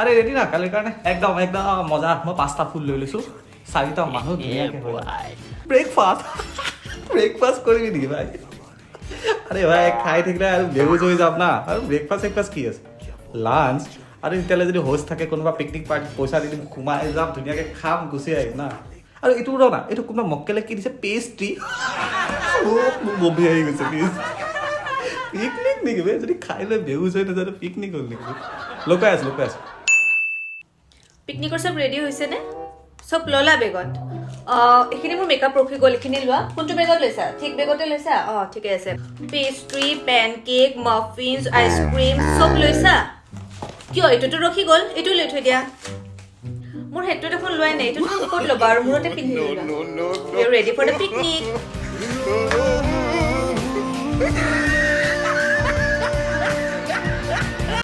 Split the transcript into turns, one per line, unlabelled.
আৰে ৰেডি না কালিৰ কাৰণে? একদম একদম মজা। মই পাঁচটা ফুল লৈ লৈছোঁ, চাৰিটা মানুহ ধুনীয়াকৈ হৈ। ব্ৰেকফাষ্ট, ব্ৰেকফাষ্ট কৰিবি নেকি ভাই? আৰে ভাই, খাই থাকিলে আৰু বেহুজ হৈ যাম না। আৰু ব্ৰেকফাষ্ট চেকফাষ্ট কি আছে? লাঞ্চ। আৰু তেতিয়াহ'লে যদি হোষ্ট থাকে কোনোবা পিকনিক পাৰ্টি, পইচা দি দিম, সোমাই যাম, ধুনীয়াকৈ খাম, গুচি আহিম না। আৰু এইটো ৰ না, এইটো কোনোবা মক্কেলে কি দিছে? পেষ্ট্ৰি। মোৰ বমি আহি গৈছে। পিকনিক নেকি বে? যদি খাই লৈ বেহুজ হৈ নাযায়, পিকনিক হ'ল নেকি? লুকাই আছো, লুকাই আছো।
পিকনিকৰ চব ৰেডি হৈছেনে? চব ল'লা বেগত? অঁ, এইখিনি মোৰ মেকআপ ৰখি গ'ল, এইখিনি লোৱা। কোনটো বেগত লৈছা? ঠিক বেগতে লৈছা? অঁ, ঠিকে আছে। Pastry, PAN cake, muffins, ice cream চব লৈছা? কিয়, এইটোতো ৰখি গ'ল, এইটো লৈ থৈ দিয়া। মোৰ সেইটো দেখোন লোৱাই নাই। এইটো তুমি ক'ত ল'বা আৰু? মূৰতে পিন্ধি ল'বা। Ready for the picnic.